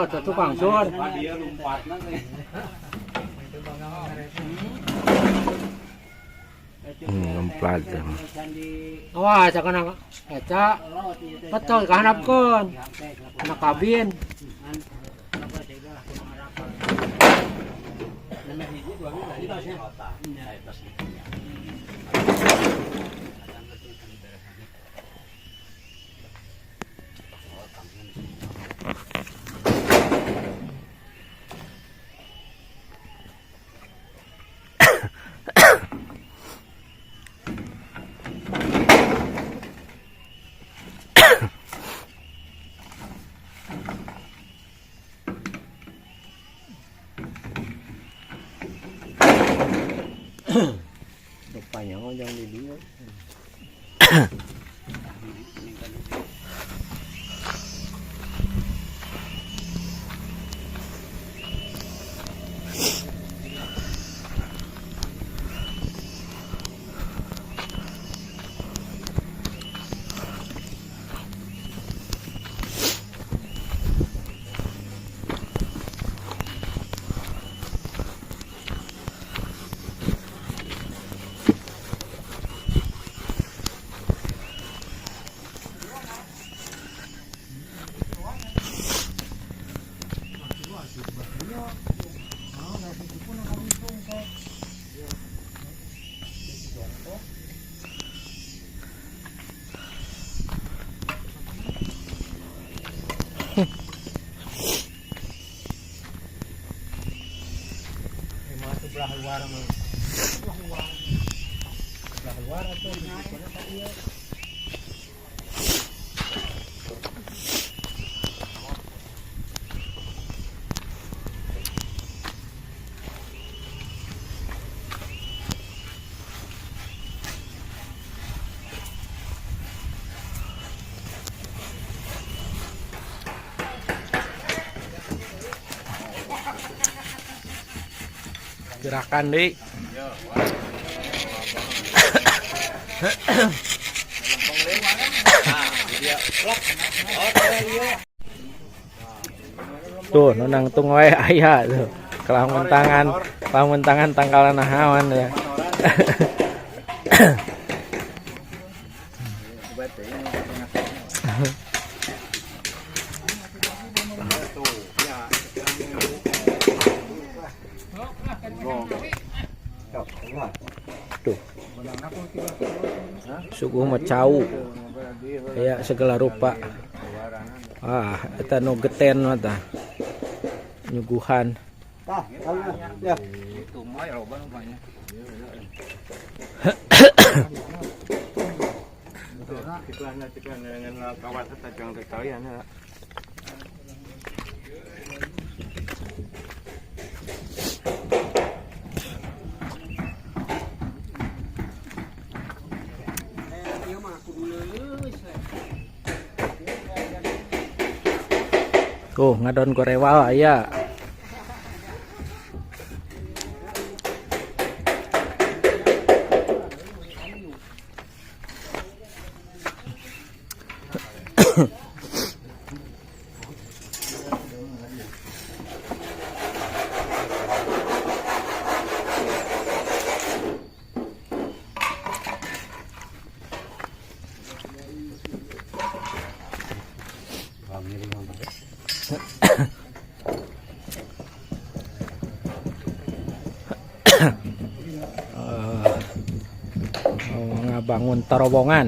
Tuh tukang sur. Dia lompatna teh. Lompat. Awas sakana kaca. Betul kahanapkeun. Kana kabin. Rupanya ngojong di dieu. Sebelah luar mah. Sebelah luar atuh ka ieu. Gerakan deui. Tuh, nu nangtung wae aya tuh. Kelamun tangan tangkalan nahawan ya. Tuh. Suguh mah cau. Aya segala rupa. Ah, eta nu geten mah tah. Nyuguhan. Itu mah ya loba nu banyak. Tuh, ngadon gorewal aya. Ngabangun terowongan.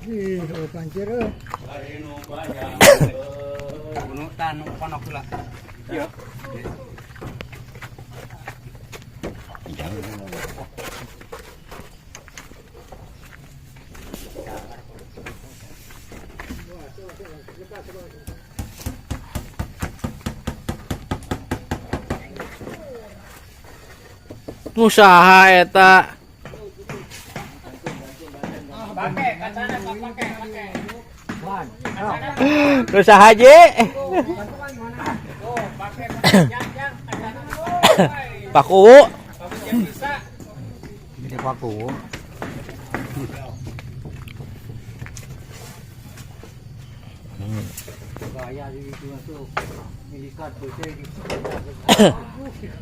Ih, oh pancir euy. Usaha eta. Usaha je. Pak Kuwu. Waktu.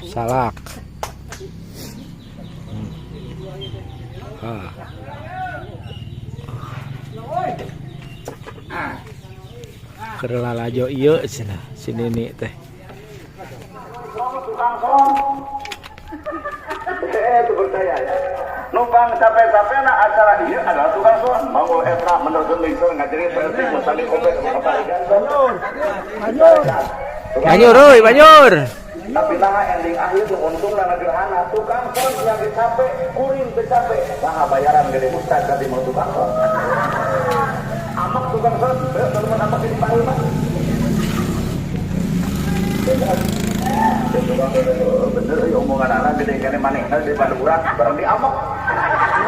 Salak. Ah. Keur lalajo ieu cenah si Nini teh. Tukang sound. Itu percaya ya. Numpang capek-capek nah acara ini adalah tukang sound. Mau eta meneruskan mixer ngajarin versi musali kopi Banjur euy, banjur. Tapi nah ending akhir tuh untung dan gerhana tukang sound yang capek, kuring capek. Nah bayaran gede ustad tapi mau tukang sound. Amak tukang sound, teman amak di paru mah. Bener ya omongan anak gede kene manehna daripada urang barang di amok.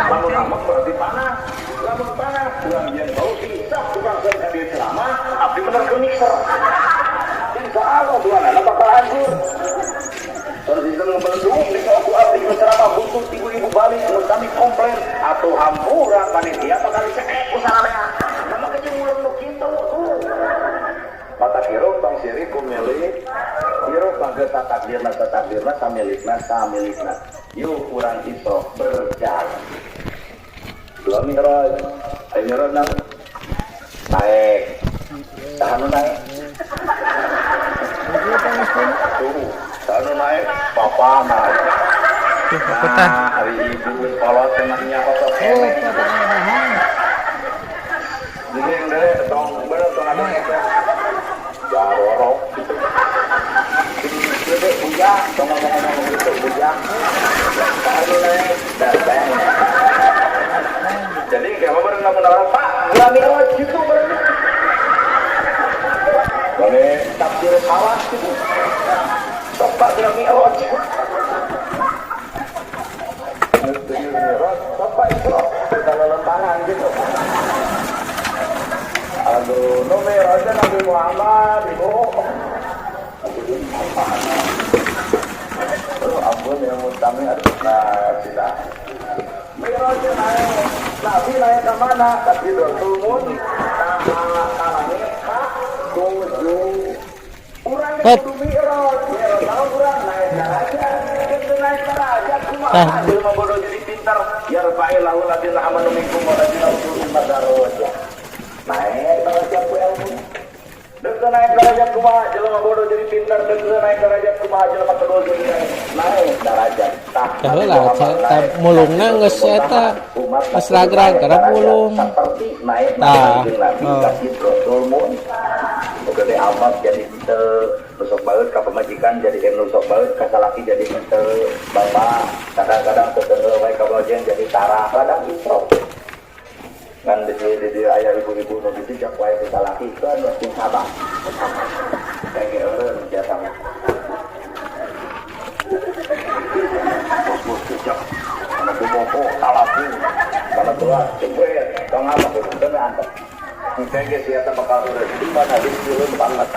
Lamun amok berarti panas. Lamun panas urang yen bau diisap tukang sound ka dieu ceramah, abdi bener ke mixer. Insya Allah dua anak bakal hancur. Terus itu ngebelendung di aku abdi ke ceramah butuh ibu-ibu balik mun kami komplain atau hampura panitia bakal dicekek ku salamea. Nama kecil mulung nu kitu tuh. Mata hirup bang sirik ku milik hirup bang ke takdirna takdirna samilikna samilikna. Yuk urang Isra berjalan. Dua mi'raj, ayo mi'raj nang naik. Tahan naik. Tuh, tahan naik, papa naik. Tuh, papetan. Nah, hari ibu kolot emangnya kotor kene. Jadi yang dari tong bener tong ada itu. Jarorok gitu. Gede bujang, tong ngomong-ngomong gitu bujang. Tahan naik, datang. Jadi kayak apa baru ngomong orang Pak, gua mi'raj gitu baru. Boleh tafsir salah gitu. Bapak bilang mi'raj. Mi'raj, Bapak Isra, kita lelentangan gitu. Aduh, no mi'rajnya Nabi Muhammad, ibu. Aduh, ampun yang mutami aduh, nah, tidak. Mi'rajnya naik, Nabi naik ke mana? Tapi turun, kalangnya kak tujuh. Urang kudu mi'raj, mi'raj tahu urang naik derajat, kita naik derajat kumaha? Jelema bodoh jadi pintar, yarfa'illahu ladina amanu minkum wa ladina utul ilma darajat. Naik derajat ku ilmu. Deuk naik derajat kumaha? Jelema bodoh jadi pintar, deuk naik derajat kumaha? Jelema kedua jadi naik. Naik derajat. Tah, Tah heula, tah mulungna geus eta. Geus ragrag karena mulung. Seperti naik Tah. Nabi Oh. ka Sidratul Muntaha. Gede amat jadi henteu, nusok baeut ka pamajikan jadi nusok baeut ka salaki jadi henteu, bapak kadang-kadang teteunggeul wae ka bojen jadi tarah, kadang isro. Kan di di aya ibu-ibu nu dijak wae ku salaki kan mesti sabar. Kayak eureun biasa mah. Bos jejak. Anak bobo salaki. Kana tua jebret, tong apa kudu teu antep. Engke ge sia teh bakal eureun. Di mana di turun banget.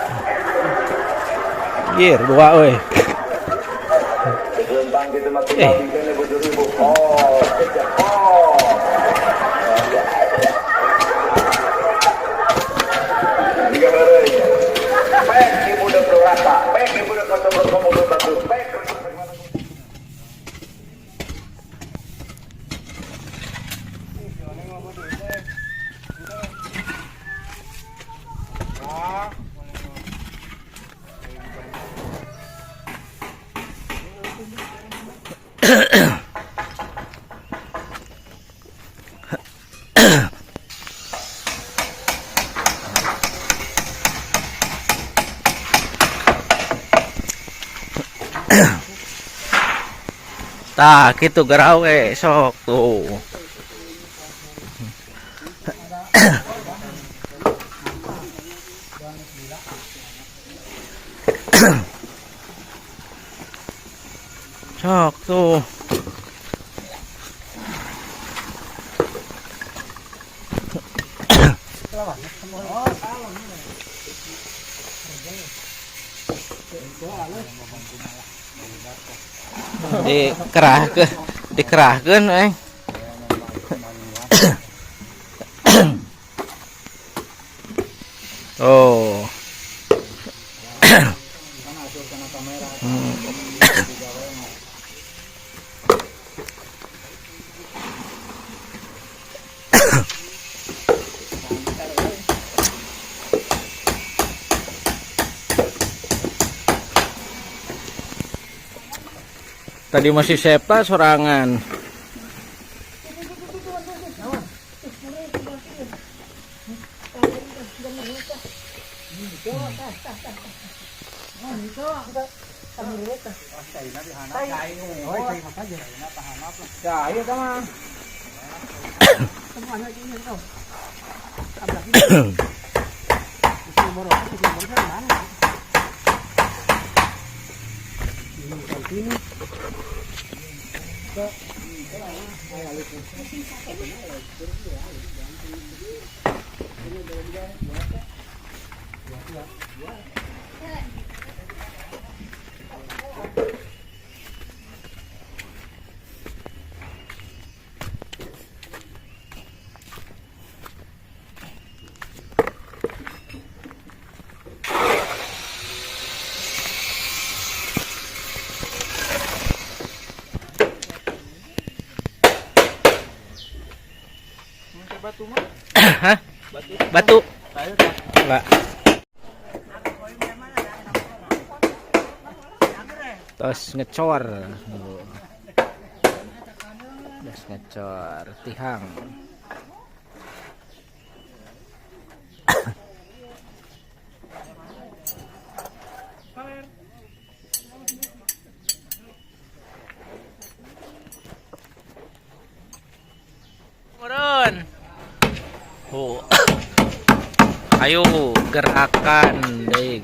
Gir dua euy. Lempang gitu mah tinggal bikin ibu ibu. Oh, jejak. Oh. Tiga eureun. Pek ibu udah berata, pek ibu udah kosong ngomong batu, pek. Tah, kitu garawe sok tuh. Sok tuh. Dikerahkeun, dikerahkeun eh. Oh. Tadi masih Septa sorangan. Hah? Batu. Enggak. Terus ngecor. Terus ngecor tihang. Turun. Oh. Ayo gerakan deh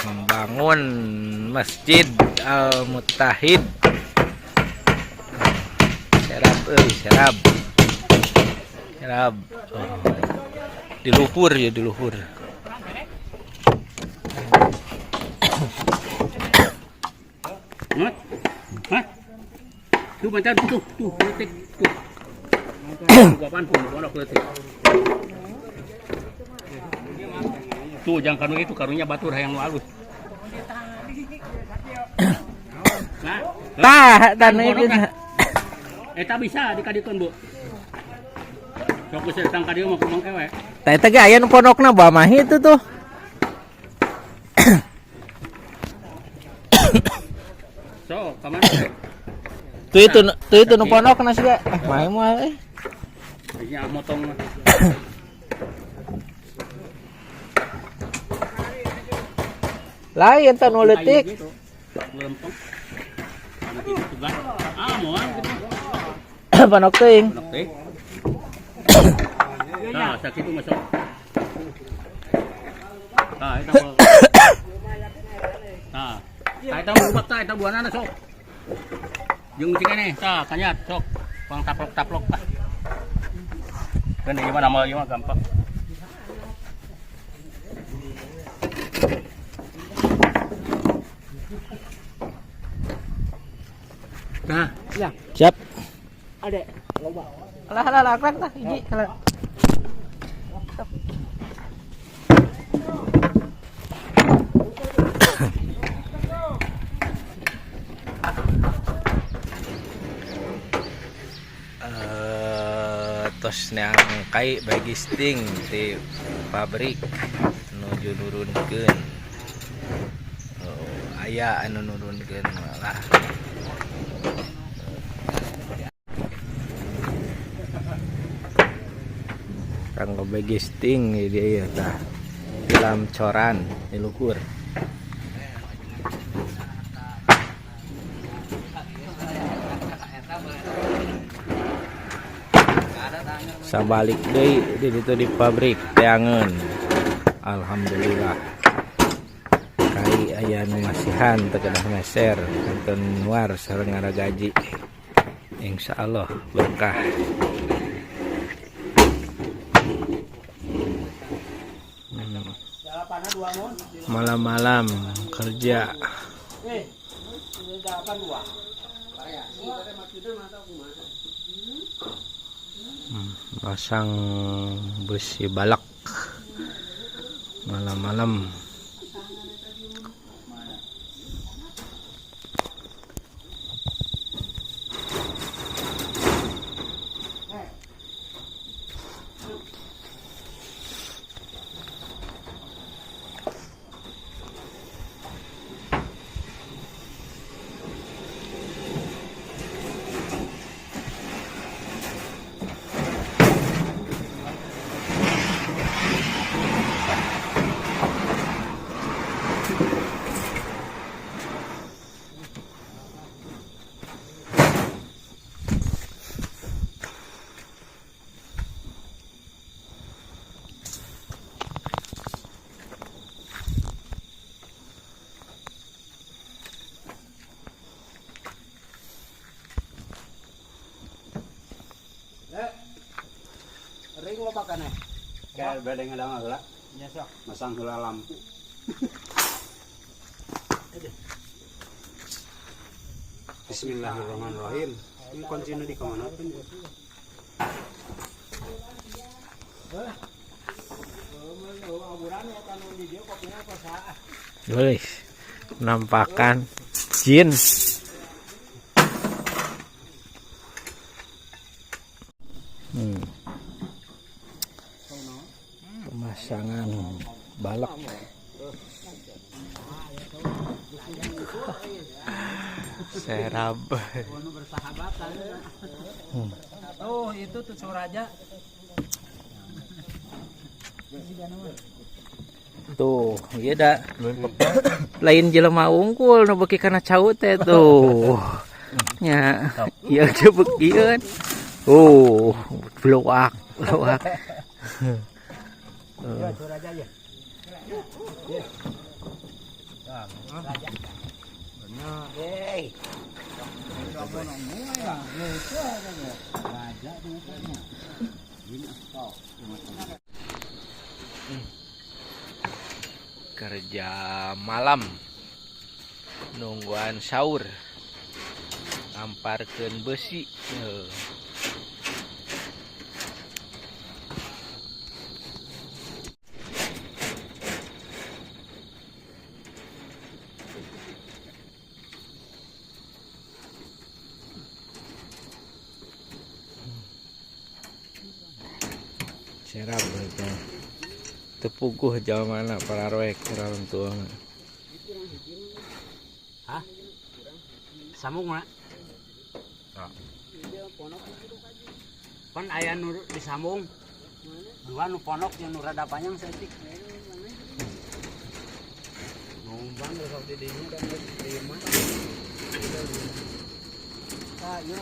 membangun Masjid Al Mutahid. Serap euy, serap. Serap. Oh. Di luhur ya, di luhur. Hah? Tuh macam tuh, tuh, letik, tuh. Apaan pun, pondok letik. Tuh jangan karung itu, karungnya batur hayang nu alus. Nah, Tah, dan itu. Eta bisa dikadikeun, Bu. Sok geus datang ka dieu mah kumang kewe. Tah eta ge aya nu pondokna Bamahi itu tuh. Sok, ka mana? Tuh itu nu pondokna sih ge. Eh, mahi moal eh. Nya motong mah. Lain tah nu leutik. Gitu. Lempeng. Anu gitu kan. Ah, moal gitu. Pondok teuing. Pondok teh. Nah, sakitu masuk. Nah, eta mah. Nah, eta mah lubak tah, eta buanana sok. Jeung cing keneh, tah kanyat sok. Pang taplok-taplok tah. Kan ieu mah nama ieu mah gampang. Nah, Ya. Siap. Ada. Alah alah alah alah tah hiji alah. Tos neang kai bagisting di pabrik nuju nurunkeun. Oh, aya anu nurunkeun malah. Kanggo bagisting ieu dia tah. Dalam coran di luhur. Sabalik deui di ditu di pabrik teangeun. Alhamdulillah. Kai aya nu masihan teu kedah meser kanten war sareng ngaragaji. Insyaallah berkah. Malam-malam kerja. Masang besi balak. Malam-malam. Ring lo pakai nih. Kayak bedeng ada nggak lah? Ya sok. Masang heula lampu. Bismillahirrahmanirrahim. Ini kuncinya di kamana tuh? Wih, penampakan jin. Hmm. Pemasangan balok. Serab. Oh, itu tuh Suraja. Tuh, iya dah. Lain jelema unggul nu beuki kana cau teh tuh. Nya, ieu ge beukieun. Oh, bloak, bloak. Ya, Suraja ya. Kerja malam nungguan sahur ngamparkeun besi. Heuh. Serap itu. Tepuguh mana para roek orang tua. Hah? Sambung lah. Pan aya nu disambung. Dua nu ponok jeung nu rada panjang saeutik. Numbang sok di dinya dan lima. Tah, ieu.